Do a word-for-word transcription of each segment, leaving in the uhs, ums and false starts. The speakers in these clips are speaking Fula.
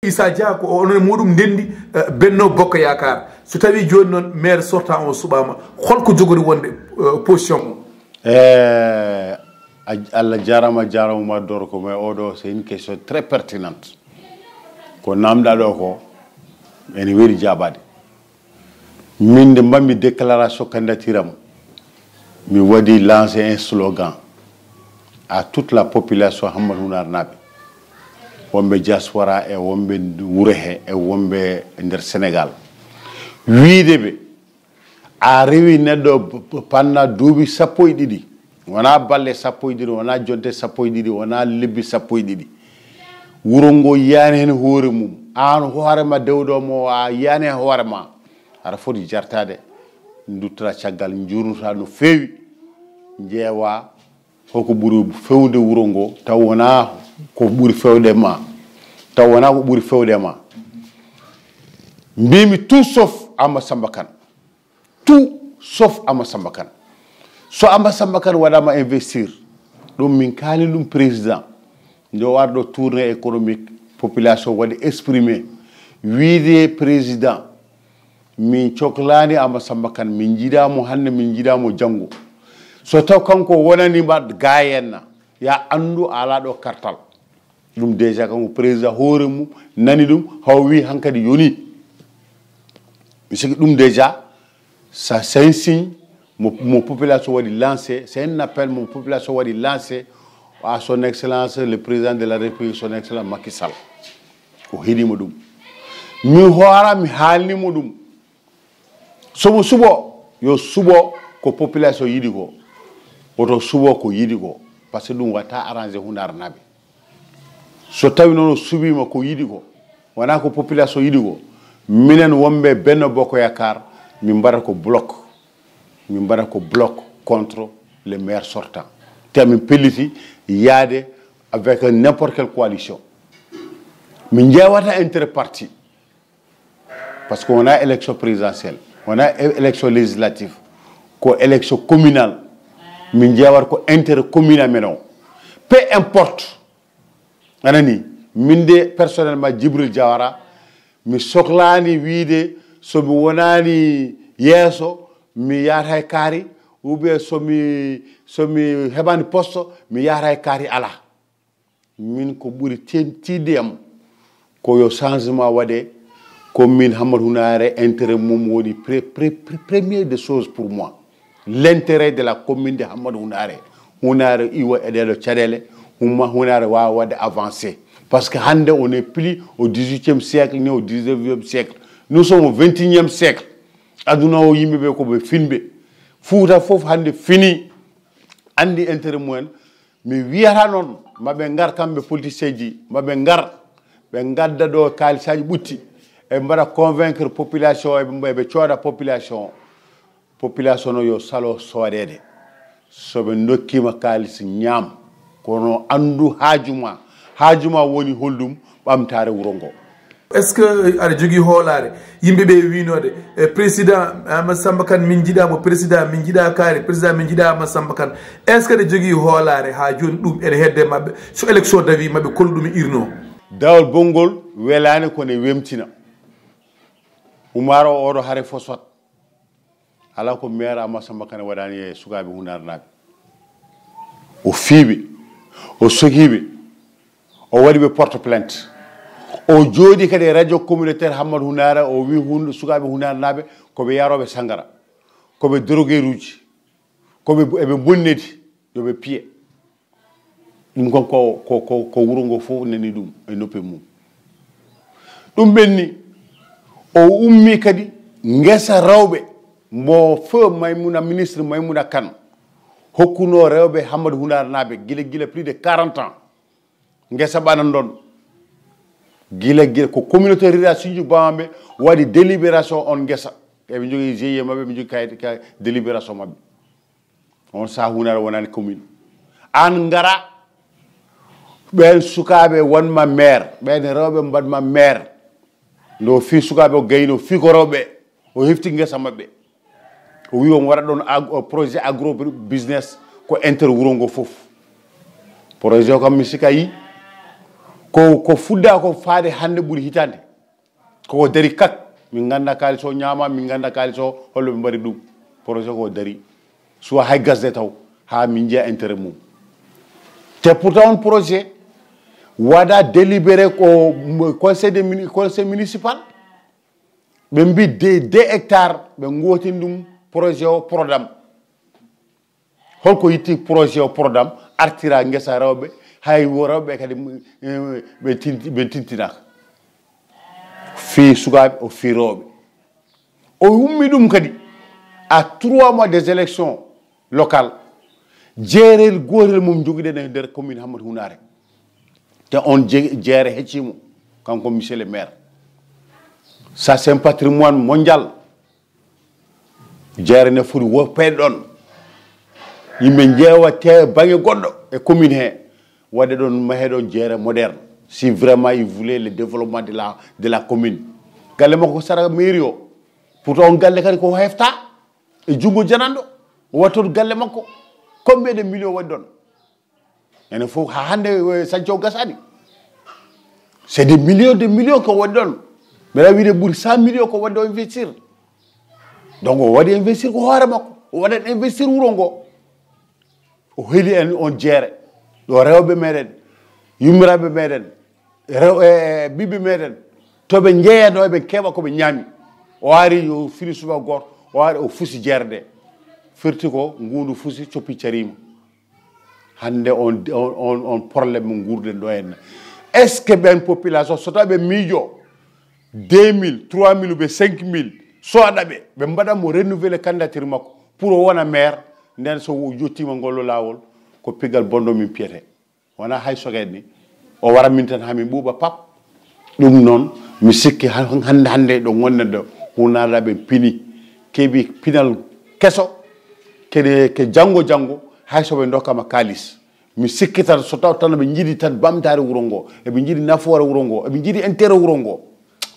Issa Dia ko onon e muɗum ndenndi, eh, Benno Bokk Yaakaar. So tawii jooni noon maire sortant on suɓaama, holko jogori wonde, eh, position mum? Eh, a- Allah jarama, jarama ma doro ko mais oɗo c'est une question très pertinente. Ko namɗa ɗo ko ene weli jaabade. Min nde mbaɗmi déclaration candidature am, mi waɗi lancé un slogan à toute la population Hammat Hunar Naɓe, wonɓe diaspora e wonɓe wuro he e wonɓe nder Sénégal, wiide ɓe a rewi neɗɗo p- p- panna duuɓi sappo e ɗiɗi, wona balle sappo e ɗiɗi, wona jonte sappo e ɗiɗi, wona lebbi sappo e ɗiɗi, wuro ngo yiyani hen hoore mum, an hoorema dewɗo mo a yiyani hen hoorema, aɗa foti jartade, duttora caggal, jurnuta no feewi, jeewa hoko ɓuri fewde wuro ngo, taw wona ko ɓuri fewde ma, taw wona ko ɓuri fewde ma. Mbimi tout sauf Amadou Samba Kane, tout sauf Amadou Samba Kane. So Amadou Samba Kane waɗama investir, ɗum min kaali ɗum président, nde o arɗo tournée économique, population waɗi exprimé, wiide président, min coklani Amadou Samba Kane, min jiiɗamo hande, min jiiɗamo janggo. So taw kanko wonani ma gayenna, ya andu ala ɗo kartal. Ɗum déjà kanko président hoore mum nani ɗum, haw wi hankadi yoni. Mi sigi ɗum déjà, ça c'est un signe mo, mo population waɗi lancé, c'est un appel mo population waɗi lancé à son excellence le président de la République, son excellence Macky Sall. O heɗima ɗum. Min hoora mi haalnimo ɗum. Somo suɓo, yo suɓo ko population yiɗi ko. Woto suɓo ko yiɗi ko. Parce que ɗum watta arrangé Hunar Naɓe. So tawi noon o suɓima ko yiɗi ko, wona ko population yiɗi ko, minen wonɓe Benno Bokk Yaakaar, min mbaɗa ko bloc. Min mbaɗa ko bloc contre le maire sortant. Te min pelliti yaade avec n'importe quelle coalition. Min jeewata intérêt parti. Parce que wona élection présidentielle, wona é- élection législative, ko élection communale. Min jeewata ko intérêt commune amen o. Peu importe. Anani, min de personnellement Djibril Diawara, mi soklani wiide so mi wonani yeeso, mi yahata e kaari, ou bien so mi, so mi heɓani poste, mi yahata e kaari, ala. Min ko ɓuri ten- tiiɗde am ko yo changement waɗe, ko min Hammat Hunaare intérêt mum woni pre- pre- pre- premier de chose pour moi. L'intérêt de la commune de Hammat Hunaare. Hunaare iwa e ɗeɗo caɗele, humma Hunaare wawa waɗde avancé. Parce que hande on est plus au dix-huitième siècle ni au dix-neuvième siècle. Nous sommes au vingt et unième siècle. Aduna o yimɓe ɓe ko ɓe finɓe. Fuuta fof hande fini. Andi intérêt mumen. Mi wiyata noon maɓe ngar kamɓe politicien ji, maɓe ngar ɓe gadda ɗo kalisaji ɓutti, ɓe mbaɗa convaincre population, eɓe cooda population. Population o yo salo soodede. So ɓe dokkima kalis ñaam, kono andu haaju ma. Haaju ma woni holɗum? Ɓamtare wuro ngo. Est-ce que aɗa jogii hoolaare yimɓe ɓe winode e président Amadou Samba Kane, min jiɗa mo, président min jiɗa kaari, président min jiɗa Amadou Samba Kane? Est-ce que aɗa jogii hoolaare ha joni ɗum ene hedde maɓɓe? So élection dawi maɓɓe, kolo ɗum e irno? Dawol bonngol welani, kono e wemtina. Umaro oɗo hare fo sot. Ala ko maire Amadou Samba Kane waɗani e sukaɓe Hunar naɓe. O fiiɓe, o sogiɓe, o waɗi ɓe porte plainte. O jooɗi kadi e radio communautaire Hammadou Hunara, o wi hun sukaɓe Hunar naɓe koɓe yaroɓe sangara, koɓe drogueruji, koɓe eɓe bonnedi, yoɓe piye. Ɗum kon ko, ko, ko, ko wuro ngo fof nani ɗum e noppi mum. Ɗum ɓenni, o ummi kadi ngesa rewɓe mo feu Maymuna, ministre Maymuna Kan hokkuno rewɓe Hammadou Hunar naɓe gila, gila plus de quarante ans. Ngesa ɓana ɗon. Gila, gila ko communauté rurale Sinthiou Bamambé waɗi délibération on ngesa. Eɓe jogii G I E maɓɓe, ɓe jogii kayit, kayit délibération maɓɓe. On saha Hunar wonani commune. An ngara, ɓen sukaɓe wonma maire, ɓen rewɓe mbaɗma maire. Ndo fi sukaɓe o gayno, fi ko rewɓe, o hefti ngesa maɓɓe. O wi on waɗa ɗon ag-, o projet agro business ko inter wuro ngo fof. Projet o kam mi sika yi, Ko ko fudda ko faade hannde ɓuri hitaande. Koko dari kak, min ngannda kaalis o ñaama, min ngannda kaalis o hollo ɓe mbaɗi ɗum. Projet ko dari, soit hay gasde taw, haa min njiya intérêt mum. Te pourtant on projet waɗa délibéré ko conseil de mini- conseil municipal. Ɓe mbi de deux hectares, ɓe gootini ɗum projet o Prodam. Holko yitti projet o Prodam? Artira ngesa rewɓe, hay wo rewɓe kadi, eh, ɓe tinti- ɓe tintinaka. Fii sukaaɓe, o fii rewɓe. O ummi ɗum kadi à trois mois des élections locales. Jeerel gootel mum jogiɗen e nder commune Hammat Hunaare. Te on je- jeere heccimo, kanko monsieur le maire. Ça, c'est un patrimoine mondial. Jeere ne foti woppeede ɗon. Yimɓe njeewa te baŋe goɗɗo e commune he. Waɗe ɗon, mahe ɗon jeere moderne. Si vraiment il voulait le développement de la, de la commune. Galle makko ko sara mairie o. Pourtant on galle kadi ko hefta e junngo jananɗo. O wattoto galle makko. Combien de millions waɗi ɗon? Ene fof haa hannde, eh, sañco gasani. C'est des millions de millions ko waɗi ɗon. Mbeɗa wiide ɓuri cent millions ko waɗi ɗo investir. Donc o waɗi investir ko hoore makko. O waɗat investir wuro ngo. O heli en on jeere. Ɗo rewɓe meɗen, yummiraaɓe meɗen, rew-, e, e, ɓiɓɓe meɗen, to ɓe njeeyatno eɓe keeɓa ko ɓe ñaami. O ari, o fini subaka gooto, o ari, o fusi jeere nde. Firti ko nguundu fusi, coppi cariima. Hannde on, on, on, on problème mo nguurden ɗo henna. Est-ce que ɓen population, so tawi ɓe miijo deux mille, trois mille ou bien cinq mille, so aɗa ɓe, ɓe mbaɗa mo renouveler candidature makko pour o wona maire, nden so o yottiima ngol laawol, ko pigal bonɗo min piyete. Wona hay sogeede ni. O wara min tan haa min ɓuuɓa pap. Ɗum noon, mi sikki han-, hannde, hannde ɗo ngonɗen ɗo, hunaaɗo ɓe pini, keɓi pinal keso, kede ke janngo, janngo, hay so ɓe ndokkama kaalis. Mi sikki tan, so taw tan ɓe njiɗi tan bamtaare wuro ngo, eɓe njiɗi nafoore wuro ngo, eɓe njiɗi intérêt wuro ngo,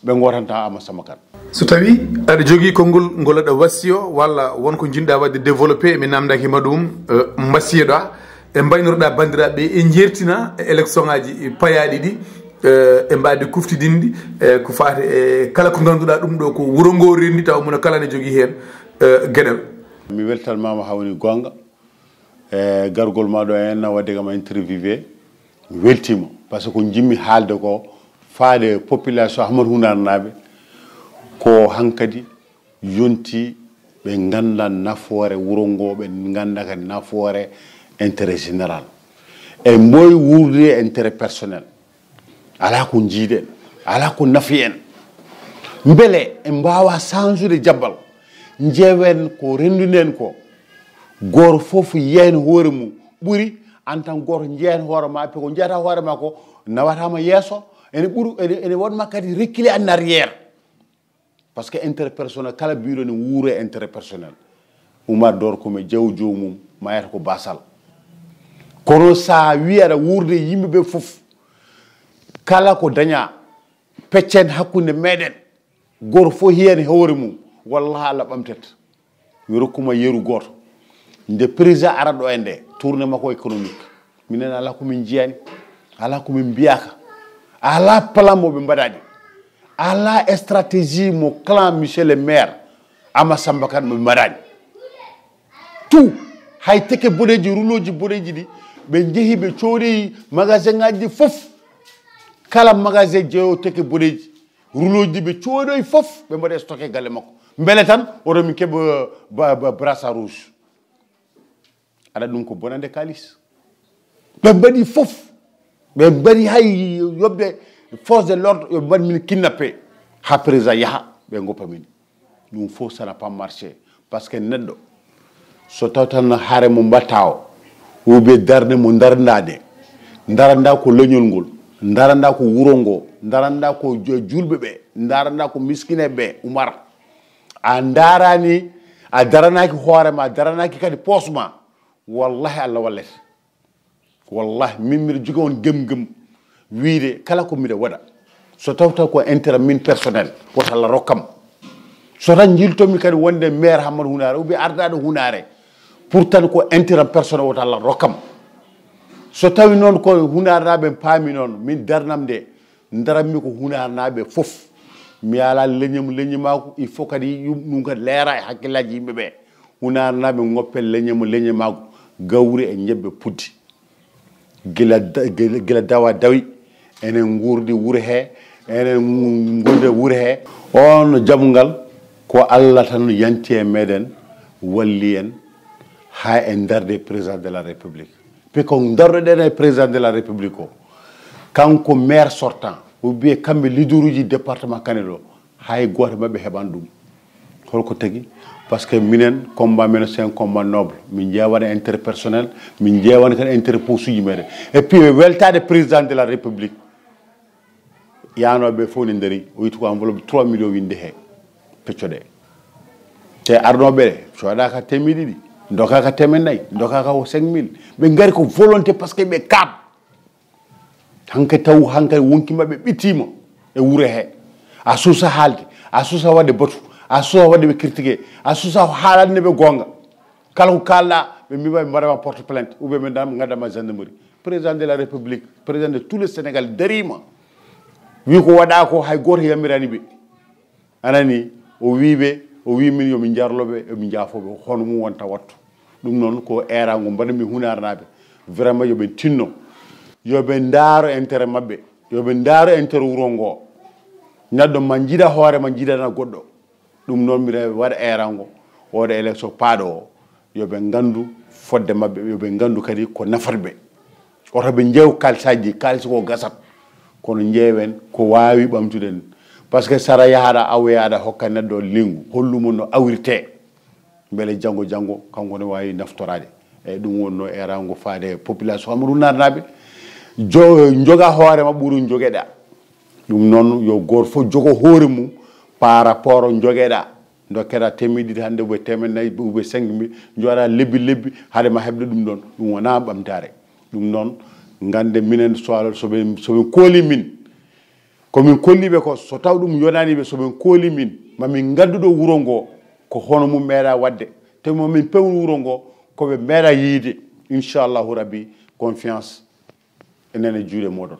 ɓe ngootanta Amadou Samba Kane. So tawi aɗa jogii konngol ngol aɗa wasiyo walla won ko njiɗɗa waɗde développé, mi namndaki ma ɗum, eh, mbasiyoɗa e mbaynorɗa banndiraaɓe e jeertina e élection ngaji payaaɗi ɗi, eh, e mbaadi kuftidinɗi, eh, ko faati e kala ko ngannduɗaa ɗum ɗo ko wuro ngo renndi tawa mona kala ne jogii heen, eh, geɗal. Mi weltanmaama haa woni goonga. E gargol ma ɗo en na waɗde kam interviewé, mi weltiima. Parce que ko njimmi haalde ko faade population Hammat Hunaarnaaɓe, ko hankadi yonti ɓe ngannda nafoore wuro ngo, ɓe ngannda kadi nafoore intérêt général. E mboy wuurde e intérêt personnel. Alaa ko njiiɗen, alaa ko nafi en. Mbele en mbaawa sansude jabbal, njeewen ko rennduɗen ko, gooto fof yiya heen hoore mum, ɓuri en tant que gooto njiya heen hoore ma, pe ko njiyata hoore ma ko nawataama yeeso, ene ɓuri, ene, ene wonma kadi reculer en arrière. Parce que intérêt personnel, kala biiɗo ne wuuro e intérêt personnel. Oumar Dor ko mi jaw joomum, mayata ko basal. Kono sa wi aɗa wuurde yimɓe ɓe fof, kala ko daña, peccen hakkunde meɗen, gooto fof heen e hoore mum, wallahi Allah ɓamtet. Mi rokkuma yeru gooto. Nde président ara ɗo e nde, tournée makko économique. Minen alaa ko min njiyani, alaa ko min mbiyaka, alaa plan mo ɓe mbaɗani, alaa stratégie mo clan monsieur le maire Ama Samba Kane ɓe mbaɗani. Tout, hay teke boɗeeji, rouleauji boɗeeji ɗi, ɓe njehi ɓe coodoyi magasin ngaji ɗi fof. Kala magasin jeeyo teke boɗeeji, rouleauji ɗi ɓe coodoyi fof, ɓe mbaɗa stocké galle makko. Mbele tan, oto min keɓa ba-, ba-, brassard rouge. Aɗa ɗum ko bonande kaalis. Ɓe mbaɗi fof. Ɓe mbaɗi hay yoɓde force de l'ordre, yo mbaɗ min kidnappé. Ha président yaha, ɓe ngoppa min. Ɗum fof, ça n'a pas marché. Parce que neɗɗo, so taw tan haare mo mbatta o, ou bien darnde mo darndaade, daranda ko leñol ngol, daranda ko wuro ngo, daranda ko ju-, julɓe ɓe, daranda ko miskineɓe ɓe, Umar. A darani, a daranaaki hoore ma, a daranaaki kadi poos ma. Wallahi Allah wallete. Wallahi min mbiɗa jogi on gem gem wiide kala ko mbiɗa waɗa, so tawta ko intérêt min personnel, woto Allah rokkam. So tan jiltomi kadi wonde maire Hammadou Hunaare ou bien ardaaɗo Hunaare, pour tan ko intérêt personnel, woto Allah rokkam. So tawi noon ko Hunaarnaaɓe paami noon, min darnam nde, daranmi ko Hunaarnaaɓe fof. Mi ala leñam leñamaaku, il faut kadi yum-, ɗum kadi leera e hakkillaaji yimɓe ɓe. Hunaarnaaɓe ngoppe leñam leñamaaku, gawri e ñebbe puddi. Gila da-, gila, gila dawa dawi, enen nguurdi wuro he, enen ngu-, nguurdi wuro he. On jaɓngal ko Allah tan yanti e meɗen, walli en haa e darde président de la République. Puis ko darɗoɗen e président de la République o, kanko maire sortant, o wiye kamɓe leaderuji département Kanel o, hay gooto maɓɓe heɓan ɗum. Holko tagi? Parce que minen, combat men, c'est un combat noble. Min jeewana intérêt personnel, min jeewana kadi intérêt posuji meɗen. Et puis, e weltade président de la République, yaanoɓe fof ne ndari, o witti ko enveloppe trois millions winde he, peccoɗe. Te arnoɓe ɓe, coɗaka temeɗe ɗiɗi, dokaka temeɗe nayyi, dokaka ko cinq mille. Ɓe ngari ko volonté, parce que ɓe kaab. Hanke taw, hanke wonki maɓɓe ɓittima e wuro he. A suusa haalde, a suusa waɗde batu, a suusa waɗde ɓe critiqué, a suusa haalande ɓe goonga. Kala ko kaalɗa, ɓe mbima ɓe mbaɗama porte plainte, ou bien ɓe dam-, ngaddama gendarmerie. Président de la République, président de tous les Sénégal darima. Wi ko waɗa ko hay gooto yamirani ɓe. Anani, o wi ɓe, o wi min yo min jarlo ɓe, yo min jaafo ɓe, hono mum wonta wattu. Ɗum noon ko eeraango mbaɗanmi Hunaarnaaɓe. Vraiment yo ɓe tinno. Yo ɓe ndaaro intérêt maɓɓe. Yo ɓe ndaaro intérêt wuro ngo. Neɗɗo ma jiɗa hoore ma jiɗana goɗɗo. Ɗum noon mbiɗa waɗa eeraango. Oɗo élection paaɗo o, yo ɓe ngandu fodde maɓɓe, yo ɓe ngandu kadi ko nafata ɓe. Oto ɓe njeew kalisaji ɗi, kalis ko gasat. Kono njeewen ko waawi ɓamtude en. Parce que sara yahaɗa awoyaɗa hokka neɗɗo lingu, hollumo no awirte. Mbele janngo, janngo, kanko ne waawi naftoraade. Eyyi, ɗum wonno eeraango faade e population Amadou Hunaarnaaɓe. Jo-, joga hoore ma ɓuri jogeɗa. Ɗum noon yo gooto fof jogo hoore mum par rapport jogeɗa. Dokkere temeɗe ɗiɗi hannde, ɓe temeɗe nayi, ɓe cinq mille, jooɗa lebbi lebbi, haade ma heɓde ɗum ɗon. Ɗum wonaa ɓamtaare. Ɗum noon, ngannde minen so, so ɓe, so ɓe kooli min, ko min kolli ɓe ko, so taw ɗum yonaani ɓe, so ɓe kooli min, ma min ngaddu ɗo wuro ngo, ko hono mum meeɗa waɗde. Te ma min pewnu wuro ngo, ko ɓe meeɗa yiyde. Inchallahu Rabbi, confiance enen e juuɗe moɗon.